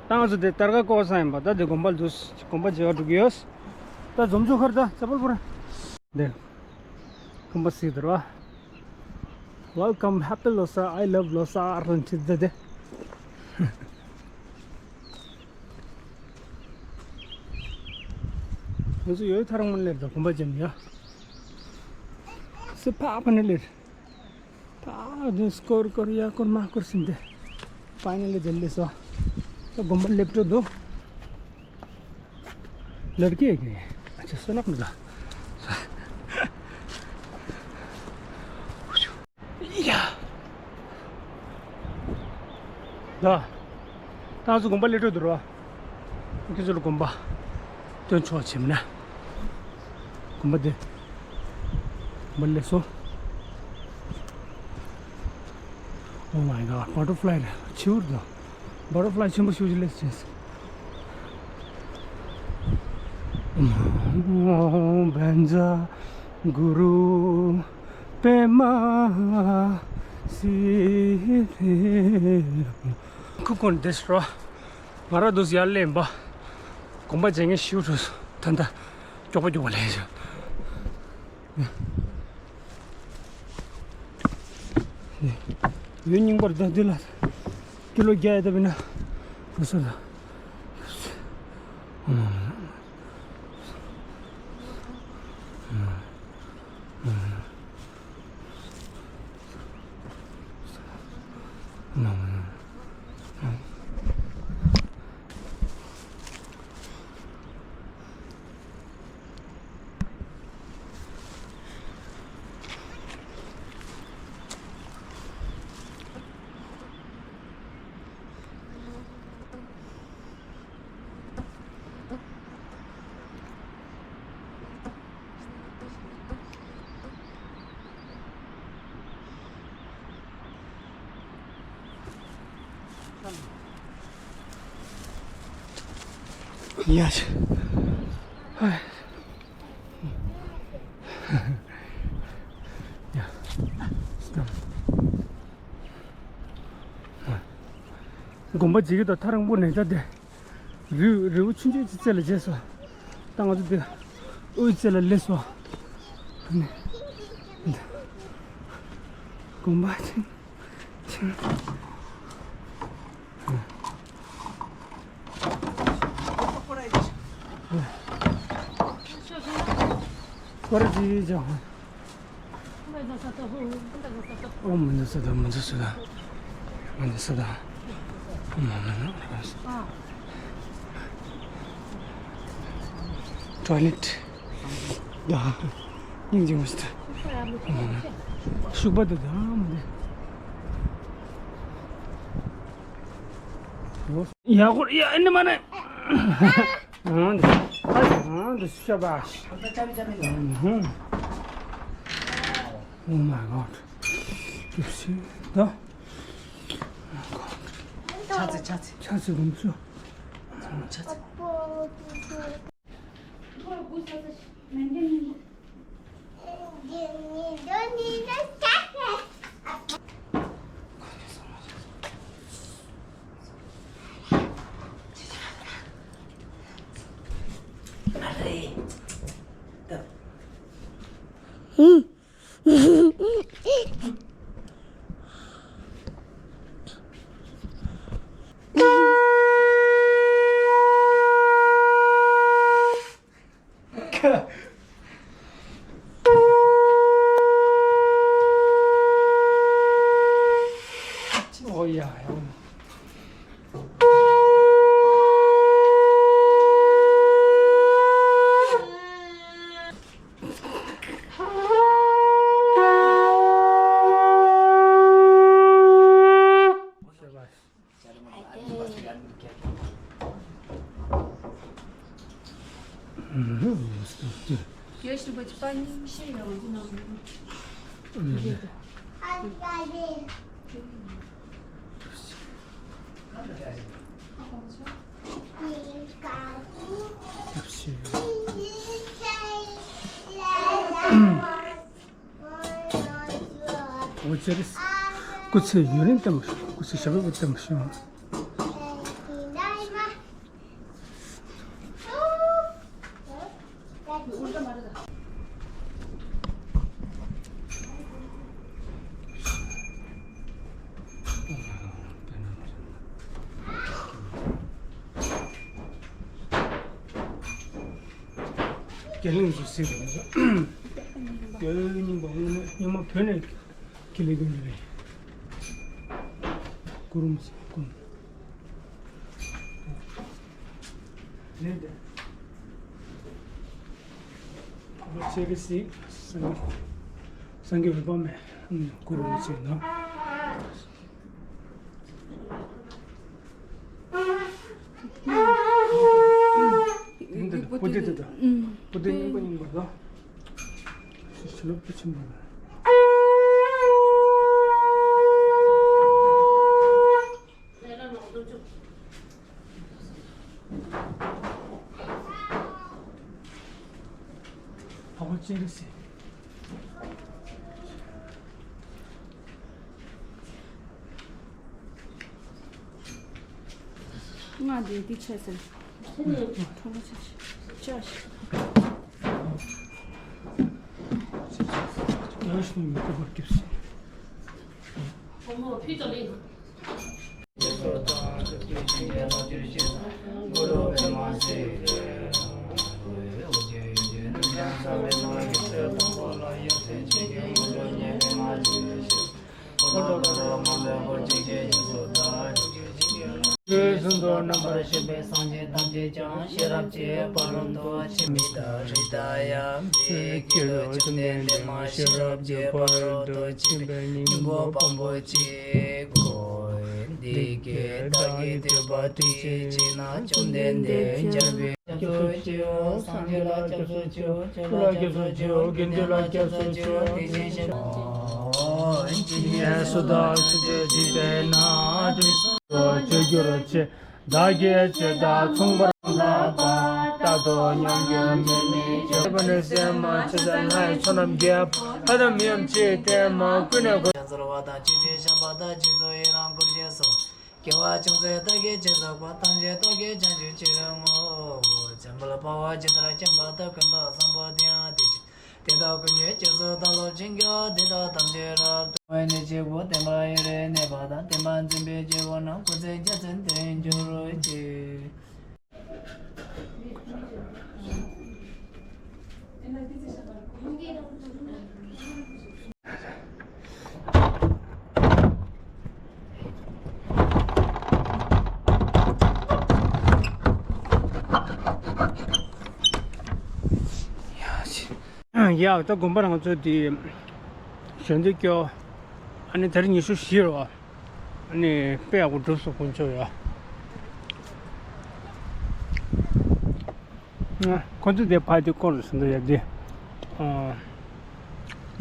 ད་ང་ཚོ་དེ་སྟར་ཀ་བཀོག་ས་ཡིན་པ། ད་དེ་དགོན་པ་འདུག་དགོན་པ་མཇལ་བ་འགྲོ་གི་ཡོད། ད་འཛོམས་ཚོ་ཁར་ད་ཚ་པོ་པོ་ར། དེ་ཁང་པ་སིག་དར་བ། Welcome, happy Losar, I love Losar ལ་འཁྲིད་ད་དེ། ང་ཚོ་ཡོད་ཐ་རང་མ་ལེར་ད་དགོན་པ་མཇལ་ནི་ཡ། སི་ཕ་ཕ་ནི་ལེར། ད་དུང་སྐོར་སྐོར་ཡ་སྐོར་མ་སྐོར་ཟིན་ཏེ། ཕའི་ནལ་ལི་ལྡི་ལི་སོ། ད་དགོན་པ་སླེབས་འགྲོ་འདུག་ལར་ཀེ་གི་ཨ་ཅེ་སོ་ནག་མི་ད། ཡ། ད། ད་ང་ཚོ་དགོན་པ་སླེབས་འགྲོ་འདུག་རོ། ཁྱེད་ཚོ་ལ་དགོན་པ་སྟོན་ཆོག་བྱེད་མི་ན། དགོན་པ་འདི། དགོན་པ་སླེབས་སོང་། Oh my god, butterfly རེད། བྱིའུ་རེད་དོ། Butterfly ཆེན་པོ་ཞིག་ཅིག་སླེབས་ཟིན། བཛྲ་གུ་རུ་པདྨ་སིདྡྷི། ཁུ་ཀོན་དེ་སྲོ། ང་ར་དུས་ཡར་སླེབས་པ། དགོན་པ་བྱེད་མཁན་ཞིག་འགྲོ་སོང་། ད་ལྟ་མགྱོགས་པོ་མགྱོགས་པོ་སླེབས་བྱུང་། འོད་རྙིང་པར་ལྡང་དུས་ལ། ཀི་ལོ་བརྒྱ་ཡས་བཏབ་པས་ན། བུ་སོ་ལ། Yes. ཡ། དགོན་པ་འཇིག་གི་འདུག་ཐག་རིང་པོ་ནས་ད་དེ། རི་རི་བོ་ཆུང་ཆུང་ཅིག་རྩེ་ལ་བྱས་སོ། ད་ང་ཚོ་འདི་དབུས་རྩེ་ལ་སླེབས་སོ། ནི། དགོན་པ་ཆེན་ཆེན། སྐོར་ཅིག་ཅང་། ཨོཾ་མཉྫུ་སཏྭ་མཉྫུ་སཏྭ། མཉྫུ་སཏྭ། ཨོཾ་མཉྫུ་སཏྭ། ཊོའི་ལེཊ། ཡ། སྙིང་རྗེ་མོ་ཞིག་འདུག་ཤུག་པ་འདུག་ད་མ་འདི། ཡ་ཧོ་ཡ། ཨེ་ནི་མ་ནི། ཨང་འདི། ཨང་འདི་ཤ་བ། Oh my god. You see? ད། ཆ་ཚེ་ཆ་ཚེ། ཆ་ཚེ་རུམ་ཚོ། ཆ་ཚེ། Oh yeah. འོ་ཅེ་རེད། སྐུ་ཚེ་ཡུན་རིང་བརྟན་པར་ཤོག་སྐུ་ཚེ་ཞབས་པད་བརྟན་པར་ཤོག་རྒྱ་གླིང་དུ་གཟིགས་པ་ཡིན་ཙང་། རྒྱལ་བའི་རྙིང་པ་སྔོན་མ་སྔོན་མ་བོད་ནས་ཁྱེར་སླེབས་མཁན་རེད། གུ་རུ་མི་ཚེ་ཀུན། ནས་དེ། གུ་རུ་ཆེ་གེ་སི་སངས་རྒྱས། སངས་རྒྱས་འོད་དཔག་མེད་གུ་རུ་མི་ཚེ་ནོ། དེ་དེ་དེ། ཨུམ། པོ་ཏི་རྙིང་པ་རྙིང་པ་དང་། ཕྱི་ལོགས་ཕྱི་ཕྱིན་པ། ཕ་གོ་ཅེ་རི་སི། ང་འདི་འདི་ཆད་ཟེར། ཁྲོ་མོ་ཆད་ཆད། ཡང་ཤུང་མི་ཐུབ་པར་སྐྱུར་སོང་། ཁོ་མོ་ཕི་ཙམ་ལས། ལྷོའི་གསུང་རབ་རྣམ་པར་ཤེས་པའི་སངས་རྒྱས་ཐམས་ཅད་ཀྱང་ཤེས་རབ་ཀྱི་ཕ་རོལ་ཏུ་ཕྱིན་པའི་མི་དང་རི་དྭགས་ཡང་མིའི་སྐད་དུ་བཅོམ་ལྡན་འདས་མ་ཤེས་རབ་ཀྱི་ཕ་རོལ་ཏུ་ཕྱིན་པའི་སྙིང་པོ་བམ་པོ་གཅིག་གོ། འདི་སྐད་བདག་གིས་ཐོས་པ་དུས་གཅིག་ན་བཅོམ་ལྡན་འདས་རྒྱལ་བའི་སྐྱབས་སུ་མཆིའོ། སངས་རྒྱས་ལ་སྐྱབས་སུ་མཆིའོ། ཆོས་ལ་སྐྱབས་སུ་མཆིའོ། དགེ་འདུན་ལ་སྐྱབས་སུ་མཆིའོ། དེ་བཞིན་གཤེགས་པ་ཇི་སྙེད་སུ་དག་ཐུགས་རྗེ་ཆེན་པོས་ན་དེ་སོགས་སུ་སྤྱོད་གྱུར་ཅིག་བདག་གིས་ཆོས་དང་མཚུངས་པར་མཐོང་ལགས་པ། རྟག་ཏུ་ཉམས་རྒུད་མི་དམིགས་ཆོས་པ་ནི་སེམས་མ་ཆོས་ལ་ལྷའི་ཚོགས་རྣམས་ཀྱིས་ལྷ་དང་མི་འམ་ཅི་ཡིས་བསྟེན་མ་ཀུན་ནས་གོ། ཚོར་བ་དང་ཆོས་ཀྱི་ཤམ་བག་དང་། སྦྱིན་སོགས་ཡི་རང་བཀུར་སྦྱིན་སོགས། དགེ་བ་ཅུང་ཟད་བདག་གིས་ཅི་བསགས་པ། ཐམས་ཅད་བདག་གིས་ཀྱང་ཇི་བྱེད་རུང་ངོ་། འཇམ་དཔལ་དཔའ་བོས་ཇི་ལྟར་མཁྱེན་པ་དག་ཀུན་ཏུ་བཟང་པོ་དེ་ཡང་དེ་བཞིན་དེ་དག་ཀུན་གྱི་རྗེས་སུ་བདག་སློབ་ཅིང་རྒྱུ། དེ་དག་ཐམས་ཅད་རབ་ཏུ་བསྔོས་ནས་སྐྱེས་བུ་བསྟན་པ་ཡུན་རིང་གནས་པ་དང་། བསྟན་པ་འཛིན་པའི་སྐྱེས་བུ་རྣམས་སྐུ་ཚེ་རྒྱ་ཆེན་དུ་འགྱུར་ཅིག་ཡ། ད་དགོན་པ་རང་ཚོ་དེ་གཞོན་དུས་སྐྱོ། ཨ་ནི་དེ་རིང་ཉི་ཤུ་བཞི་རེད་བ། ཨ་ནི་དཔེ་ཡག་པོ་གྲུབ་སོང་དཀོན་མཆོག་ཡ། ཁོ་ཚོ་དེ་ཕ་དེ་སྐོར་ཟིན་འདུག་ཡ་དེ།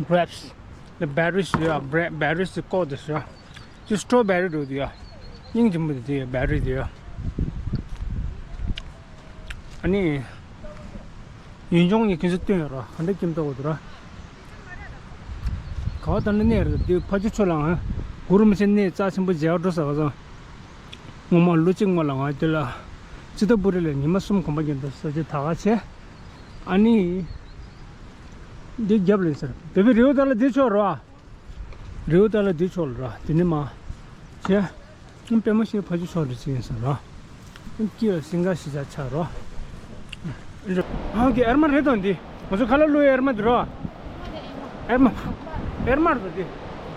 grapes། the berries ཡ། berries དེ་སྐོར་དེ་ཟེར་ཡ། ཅི་སི་ཊོ་བེ་རི་འགྲོ་དུས་ཡ། སྙིང་རྗེ་མོ་དེ་དེ་བེ་རི་དེ་ཡ། ཨ་ནི། ཡུལ་ལྗོངས་ཀྱི་ཁྱིམ་སྲོལ་སྟོན་ཡོད་ར། ག་འདྲ་ཁྱིམ་ཐོག་འདུག་ར། ག་བ་ལྟར་ན་གནས་རེད་དེ་ཕ་ཆུ་ཆུ་ལའང་། གུ་རུ་མི་ཆེན་གནས་རྩ་ཆེན་པོ་མཇལ་བ་འགྲོ་ས་ག་ཚང་། སྔོན་མ་ལོ་གཅིག་སྔོན་ལ་ང་དེ་ལ། ཙི་ཏ་པུ་རི་ལ་ཉི་མ་གསུམ་གོམ་པ་རྒྱབ་འདུག་ས་ཅི་ད་ག་ཆེ། ཨ་ནི། འདི་རྒྱབ་ལ་ཟེར་བེ་བི་རེའུ་ད་ལ་འདི་ཆོག་ར། རེའུ་ཏ་ལ་འདི་ཆོག་ལ་ར་དེ་ནི་མ། ཆེ། དཔེ་མ་ཤེས་ཕ་ཆུ་ཆོག་རེ་ཅི་ཡིན་ས་ར། སྐྱི་ལ་སིང་ག་ཤི་ཆ་ཆ་ར། ཨང་གི་ཨེར་མ་རེད་དང་འདི། ང་ཚོ་ཁ་ལ་ལུ་ཨེར་མ་འདི་ར། ཨེར་མ། ཨེར་མ་རེད་འདི།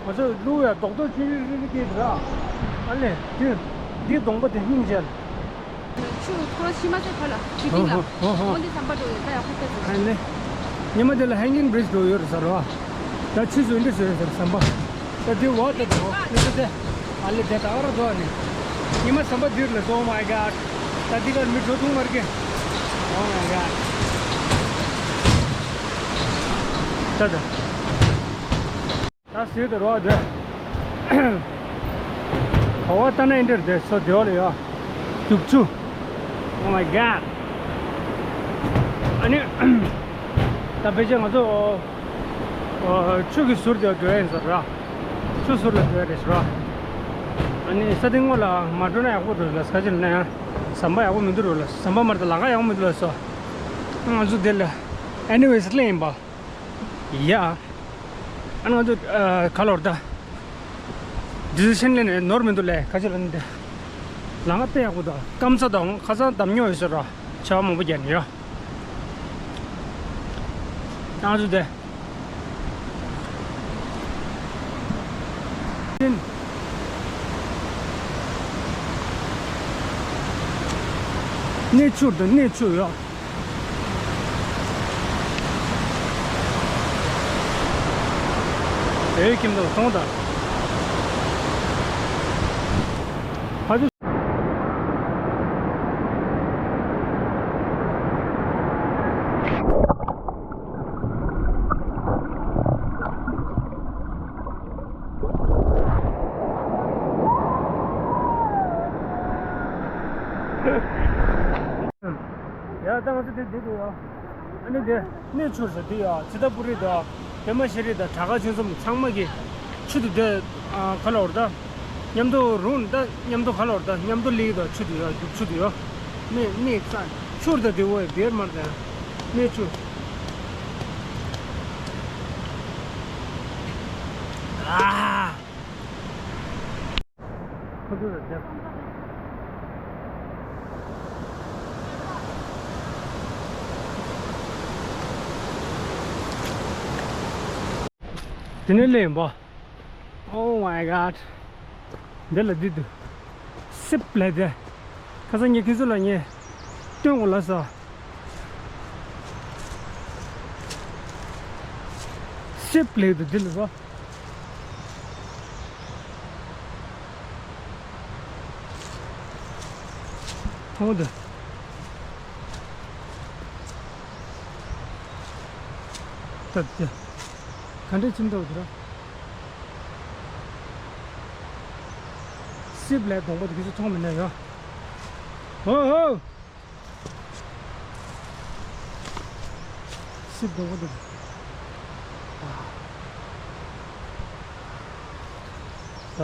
ང་ཚོ་ལུ་ཡ་རྡོག་རྡོག་ཆུ་རི་རི་རི་གི་ར། ཨ་ལེ། འདི། འདི་གདོང་པ་དེ་སྙིང་རྗེ། ཆུ་ཐོ་ཤི་མ་ཚད་ཕ་ལ་ཇི་ཏིང་ལ། ཧོ་ཧོ་ཧོ། འོ་འདི་ཟམ་པ་འགྲོ་ཡོད་ད་ཡག་པོ་ཕེབས་སོང་། ཨ་ནི། ཉི་མ་དེ་ལ་ཧེང་གིང་བི་རི་ཇི་འགྲོ་ཡོད་རེད་ཟེར་བ། ད་ཕྱིས་སུ་འདི་བཟོས་ཟེར་ཟམ་པ། ད་འདི་འོག་ཏུ་འགྲོ་ནི་ཚོ་དེ། ཨ་ལེ་དེ་ད་ག་ར་འགྲོ་ནི། ཉི་མ་ཟམ་པ་འདིར་ལ་སོང་མ་ག་ད་འདི་གར་མི་འགྲོ་ཐུང་མར་གི། ཨོ་མའི་ག་ད་ད། ད་ཟེར་དུ་རོགས་དེ། ག་བ་ལྟ་ན་ཨིན་དྲར་དེ་སོ་དེ་བ་ལ་ཡ། རྒྱུག་ཆུ། Oh my god. ཨ་ནི། ད་ཕལ་ཆེར་ང་ཚོ། ཆུ་གི་ཟུར་དེ་འགྲོ་ཡ་ཡིན་ཟེར་ར། ཆུ་ཟུར་ལ་འགྲོ་ཡ་རེད་ཟེར་ར། ཨ་ནི་ས་སྟེང་ངོ་ལ་མ་འགྲོ་ན་ཡག་པོ་འགྲོ་ལ་ས་ཆ་ལ་ན་ཡང་། ཟམ་པ་ཡག་པོ་མི་འདུག་རོ་ལ་ཟམ་པ་མར་དེ་ལ་ཁ་ཡག་པོ་མི་འདུག་ལ་སོ། ང་ཚོ་དེ་ལ། Anyways ལེན་ཡིན་པ། ཡ། ཨ་ང་ཚོ་ཨ་ག་ལོར་ད། ཌི་སི་ཤན་ལེན་ནས་ནོར་མི་འདུག་ལས་ཁ་ཆེ་ལ་ནི་དེ། ལམ་ཁ་དཔེ་ཡག་པོ་འདུག་སྐམ་ས་དང་ཁ་སང་འདམ་ཉོ་ཡོད་ཟེར་ར། ཆར་པ་མང་པོ་བརྒྱབ་ནས་ཡ། ཨ་ང་ཚོ་དེ། གནས་ཆུ་དང་གནས་ཆུ་ཡ། བོད་ཁྱིམ་དུ་སོང་དང་། ཕ་ཚོ། ཡ་ད་ང་ཚོ་དེ་འདི་འདུག་ཡ། ཨ་ནི་དེ་གནས་ཆུང་ཟེར་དེ་ཡ་ཙི་ཏ་པུ་རི་དང་པདྨ་ཤེལ་རི་དང་བྲག་དཀར་ཆོས་འཛོམས་ཚང་མ་གི་ཆུ་དེ་དེ་ཨ་ག་ལ་བར་ད་མཉམ་དུ་རུང་ད་མཉམ་དུ་ག་ལ་བར་ད་མཉམ་དུ་ལིག་དང་ཆུ་དེ་ཡ་རྒྱུག་ཆུ་དེ་ཡ་གནས་གནས་ས་ཆུར་ད་དེ་འོ་བེར་མར་ད་གནས་ཆུ། ཨ། ཁོ་ཚོ་ལ་བསྡད། དེ་ནས་སླེབས་ཡིན་པ། Oh my God. འདི་ལ་འདི་འདུག་སིབ་ལས་དེ། ཁ་སང་ངས་ཁྱེད་ཚོ་ལ་ངས་སྟོན་དགོས་ལ་ས། སིབ་ལས་དེ་འདི་ལ་ས། ཧོ་དེ། ད་དེ། ག་འདྲས་ཕྱིན་འདུག་དེ་ར། སིབ་ལས་སྡོང་པོ་དེ་གི་ཚོ་མཐོང་མི་ནས་ཡོ། ཧོ་ཧོ། སིབ་སྡོང་པོ་འདུག་ད།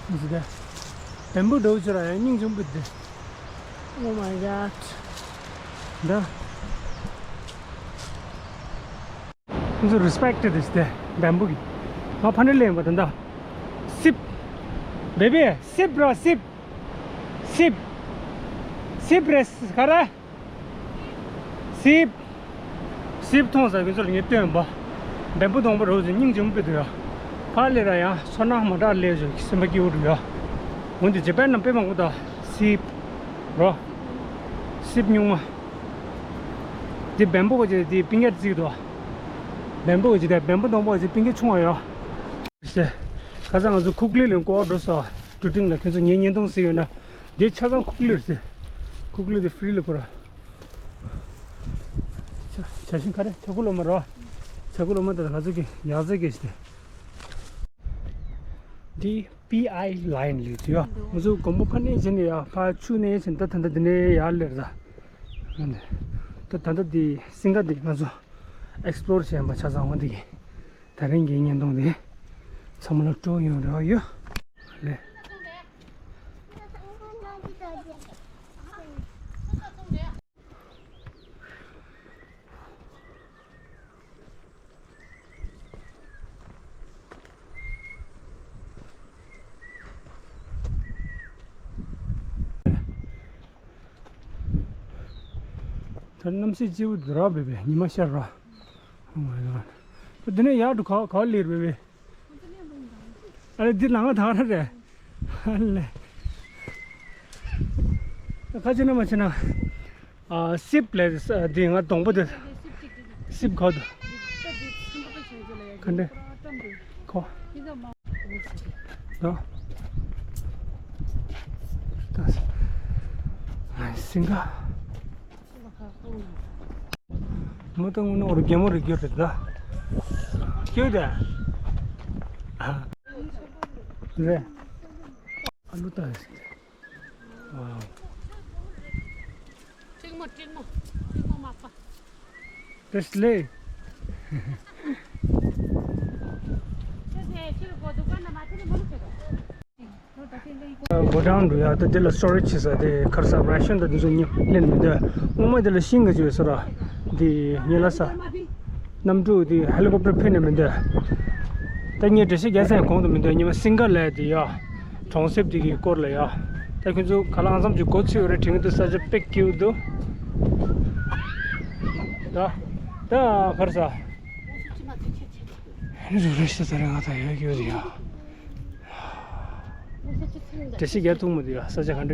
འདི་དེ། བེམ་བུ་འདྲ་བོ་ཅིག་ར་ཡང་སྙིང་རྗེ་མོ་འདུག Oh my God. ད། ཁོང་ཚོ་རེ་སི་པེག་ཊི་དེ་སྟེ་བེམ་བུ་གི། ང་ཕ་ནས་ལེན་པ་ད་ད། སིབ། བེ་བེ་སིབ་ར་སིབ། སིབ། སིབ་རེད་ག་ར། སིབ། སིབ་མཐོང་ས་ཁྱོད་ཚོ་ལ་ངས་སྟོན་པ། བེམ་བུ་སྡོང་པོ་རོ་ཟེར་སྙིང་རྗེ་མོ་དཔེ་འདུག་ཡ། ཕར་ལས་ར་ཡང་ཚོར་སྣང་མ་འདྲ་ལས་བྱུང་སེམས་པ་སྐྱིད་པོ་འདུག་ཡ། འོན་ཏེ་ཇེ་པན་ནང་དཔེ་མང་པོ་དང་སིབ། རོ། སིབ་སྨྱུག་མ། འདི་བེམ་བུ་ག་ཅིག་འདི་པིང་ཀེ་བརྩིགས་འདུག་བེམ་བུ་ག་ཅིག་དང་བེམ་བུ་སྡོང་པོ་ག་ཅིག་པིང་ཀེ་ཆུང་བ་ཡོད། ཟེར། ཁ་སང་ང་ཚོ་ཁུག་ལི་ལ་སྐོར་འགྲོ་སོང་། ཀྲུ་ཀྲིང་ལ་ཁྱོད་ཚོ་ངའི་བརྙན་ཐུང་གཟིགས་ཡོད་ན། འདི་ཆ་ཚང་ཁུག་ལི་རེད་ཟེར། ཁུག་ལི་དེ་ཧྥི་རི་ལ་ཁུར། ཆ་ཆ་ཤིང་ག་རེ་ཆ་ཁུ་ལོ་མ་རོ། ཆ་ཁུ་ལོ་མ་དེ་ང་ཚོ་གི་ཡག་ཚད་གི་ཞིག་དེ། འདི་པི་ཨའི་ལའིན་ལས་དུ་ཡོད། ང་ཚོ་དགོན་པ་ཕ་ནས་ཕྱིན་ནས་ཡ་ཕ་ཆུ་ནས་ཕྱིན་ད་ད་ད་འདི་ནས་ཡར་སླེབས་ད། ད་ད་ད་འདི་སིང་ག་འདི་ང་ཚོ་ཨེག་སི་པི་ལོར་བྱས་པ་ཆ་ཚང་འོ་འདི་གི། ད་རིང་གི་བརྙན་ཐུང་འདི་ཚང་མ་ལ་སྤྲོ་ཡོང་རེ་བ་ཡོད། ལེ། ད་གནམ་གཤིས་སྐྱིད་པོ་འདུག་ར། བེ་བེ་ཉི་མ་ཤར་ར། Oh my God. ད་འདི་ནས་ཡར་འགྲོ་ག་ག་ལེར་བེ་བེ། ཨ་ལེ་འདི་ལང་ང་ཐང་ར་རེད། ཨ་ལེ། ད་ཁ་ཆེ་ན་མ་ཆེ་ན། ཨ་སིབ་ལས་འདི་ང་སྡོང་པོ་དེ། སིབ་ག་དུ། ག་འདྲ། ཁོ། ད། ད། ང་སིང་ག་མོ་ཏང་ནོར་རྒྱ་མོ་རིག་རྒྱུ་རེད་ད། ཁྱོད་ད། ཨ། རེད། ཨ་ལུ་ད། ཝའོ། ཀྲིག་མོ་ཀྲིག་མོ་ཀྲིག་མོ་མ་པ། ཏེ་སི་ལེ། སྒོ་ཌའོན་འགྲོ་ཡ། ད་དེ་ལ་སི་ཊོ་རེཇ་བྱེད་ས་དེ་ཁར་ས་ར་ཤན་དང་དེ་ཚོ་ཉིད་ལེན་མི་འདོད། སྔོན་མ་དེ་ལ་ཤིང་གི་བཅོས་ས་ར། དེ་ཉེ་ལ་ས། གནམ་གྲུ་དེ་ཧེ་ལི་ཀོབ་ཊར་ཕེབས་ནས་མི་འདོད། ད་ངས་འགྲེལ་བཤད་རྒྱག་ས་ཡང་གོང་དུ་མི་འདོད། ཉི་མ་སིང་ག་ལ་དེ་ཡ། གྲོང་གསེབ་དེ་གི་སྐོར་ལ་ཡ། ད་ཁྱོད་ཚོ་ག་ལ་ཨང་ཙམ་གྱི་སྒོ་ཕྱེ་ཡོད་རེད་དྲན་གི་འདུག་ས་ཆ་དཔེ་སྐྱིད་པོ་འདུག་ད། ད་གར་ས། ཨ་ནི་རུ་རེ་ཤ་ཚ་རེ་ང་ད་ཡོད་ཡོད་རེད་ཡ། འགྲེལ་བཤད་རྒྱག་ཐུབ་མི་འདུག་ཡ། ས་ཆ་ག་འདྲ་ཡོད།